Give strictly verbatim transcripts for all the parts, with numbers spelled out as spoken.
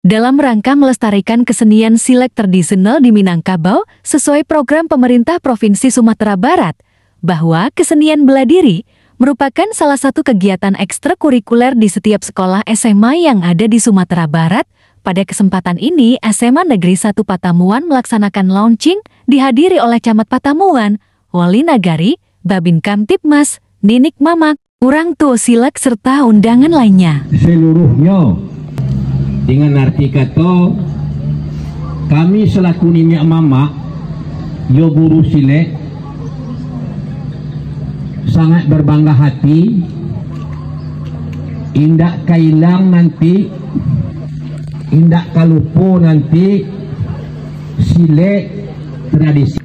Dalam rangka melestarikan kesenian silek tradisional di Minangkabau, sesuai program pemerintah Provinsi Sumatera Barat, bahwa kesenian bela diri merupakan salah satu kegiatan ekstrakurikuler di setiap sekolah S M A yang ada di Sumatera Barat. Pada kesempatan ini, S M A Negeri Satu Patamuan melaksanakan launching, dihadiri oleh Camat Patamuan, Wali Nagari, Babin Kamtibmas, Ninik Mamak, urang tuo silek, serta undangan lainnya. Seluruhnyo, dengan arti kato, kami selaku niniak mamak, yo guru silek, sangat berbangga hati, indak ka ilang nanti, indak ka lupo nanti silek tradisi.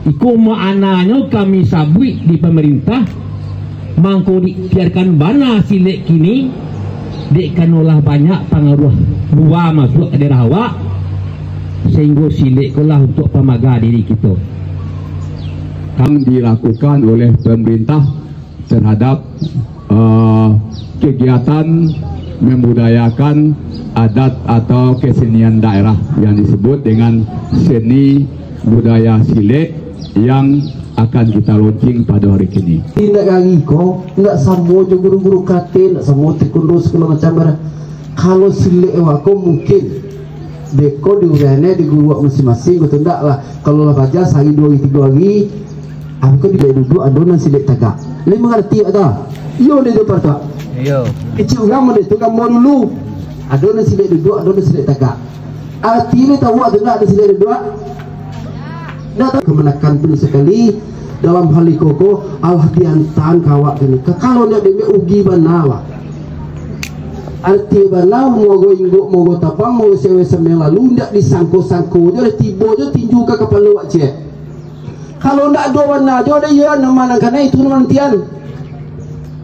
Iko maknanyo kami sabuik di pamarintah, mangko diikhtiarkan bana silek kini, dek karano lah banyak pangaruah lua masuak ka daerah awak, sahinggo silek ko lah untuak pamaga diri kito. Yang dilakukan oleh pamarintah terhadap, eh, kegiatan membudayakan adat atau kesenian daerah yang disebut dengan seni budaya silek yang akan kita launching pada hari kini. Indak gari ko, indak samo jo guru-guru karate, indak samo taekwondo, sagalo macam barang. Kalau silek awak ko mungkin beko di urang ne, di guru awak masing-masing, batua ndak lah. Kalau lah balajar sahari, duo hari, tigo hari, abih ko silek duduak, ado nan silek tagak. Lai mangarati awak tu? Iyo, dek tu, Pak, tu. Iyo. Kecik urang mode tu, gambar dulu. Ado nan silek duduak, ado nan silek tagak. Arati ni tahu awak tu ndak, ado silek duduak? Ndak tahu. Kamanakan pun sakali, dalam hal iko ko, alah diantaan ka awak kini. Ka-, kalau ndak demikian, ugi bana awak. Arati bana, mogo inggok, mogo tabang, mogo sewek sambiang lalu, indak disangko-sangko jo, lah tibo jo tinju ka kapalo awak ciek. Kalau ndak ado bana jo, ado iyo, nama nan kanai, itu nama nantian.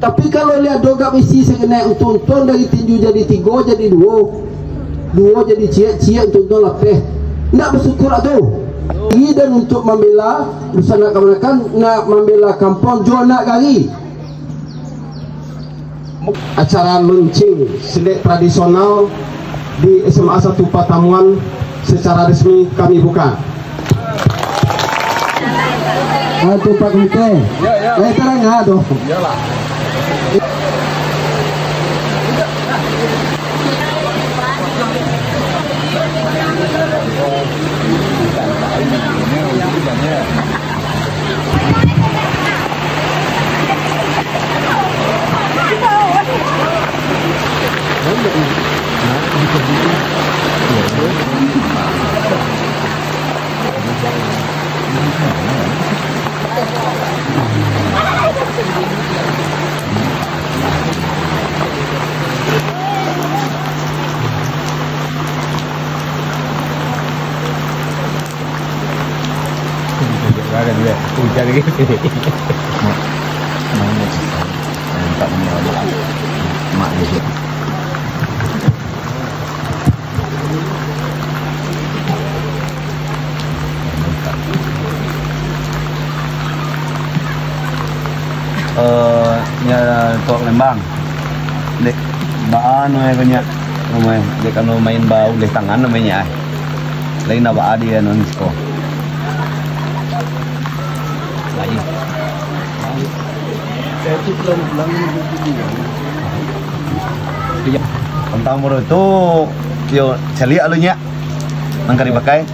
Tapi kalau liek ado gak bisi saganai, untuang-untuang dari tinju jadi tigo, jadi duo. Duo jadi ciek, ciek untuang-untuang lapeh. Ndak basyukur awak tu. Iri dan untuk mambela, bisa nak kamanakan, nak mambela kampuang jo anak gari. Acara launching silek tradisional di S M A Satu Patamuan secara resmi kami buka. Ah, tu Pak Komite. Ya, ya. Eh, tarang ah, tu. Iyalah. Hujan lagi. Mak, mak, mak, mak, mak, mak. Eh, nya, Tok Lembang. Dek, baa namo ko nyo? Namo, dek, anu, main bauleh tangan namo nyo, ai. Lain baa di anu siko. Lagi. Iya. Tantang baru tu, yo, caliak alun nyo. Nan ka dipakai.